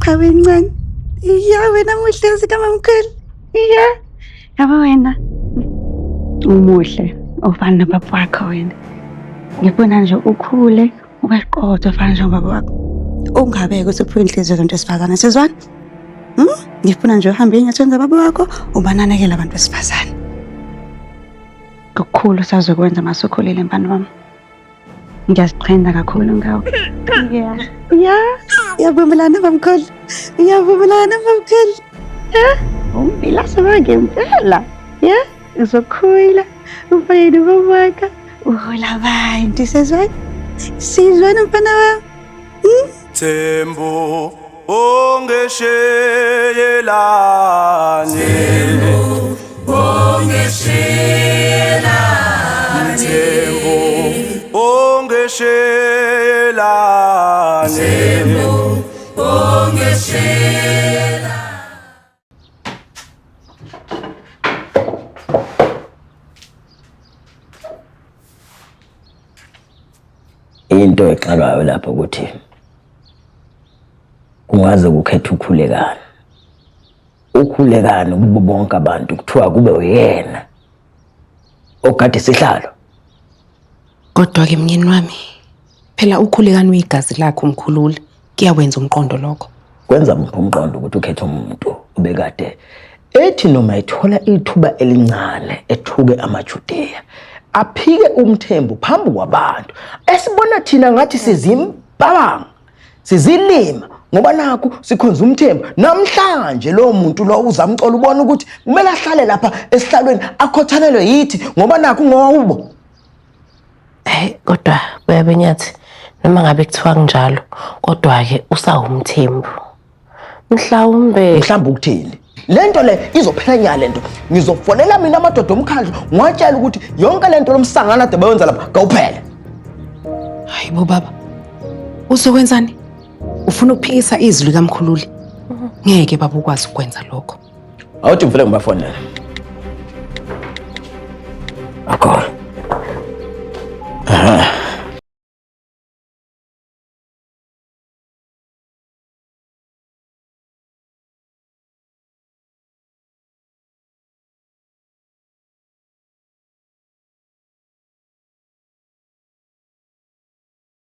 cha wencane. Iya wena muhle sikamamkhulu. Iya. Yabo wena. Umuhle ofana nobaba wakho wena. Ngibona nje ukhule ubeqotho ofana njengobaba wakho. Ungabeke ukuthi uphiwe inhliziyo zonke esifazane sizwana? Ngifuna nje uhambe inyatheni zababa wakho ubananekela abantu besifazane. Kukhulu sazokwenza masukhulile mfana wami. Ngiyaziqhenya kakhulu ngawe. Yavumelana bamkhulu. Yavumelana bamkhulu. Umbila sabangempela. Uzokhula. Ufayini babaka. Uhola abantu sizwana. Sizwana mfana wami. Tembo ongeshelelane. Tembo ongeshelelane. Tembo ongeshelelane. Tembo ongeshelelane. Into exalwayo lapho ukuthi kungaze kukhethe ukhulekana. Ukhulekana kubo bonke abantu kuthiwa kube uyena okade sihlalo. Kodwa ke mnyeni wami, phela ukhulekana uyigazi lakho umkhulule, kuyakwenza umqondo lokho. Kwenza umqondo ukuthi ukhethe umuntu ubekade ethi noma ethola ithuba elincane ethuke amaJudeya aphike umthembu phambi kwabantu esibona thina ngathi sizimbabanga sizilima ngoba nakho sikhonza umthembu. Namhlanje lo muntu lo uzamcola ubona ukuthi kumele ahlale lapha esihlalweni akhothalelwe yithi ngoba nakho ngowubo. Kodwa bayabenyathi noma ngabe kuthiwa kunjalo kodwa ke usawumthembu. Mhlawumbe ukuthini lento le izophela nya lento ngizofonela mina amadoda omkhandlu ngwatshela ukuthi yonke lento lomsangana ade bayenza lapha kawuphele. Hayibo baba, uzokwenzani? Ufuna ukuphikisa izwi likamkhululi? Ngeke baba ukwazi ukwenza lokho. Awuthi mfele ngibafonela.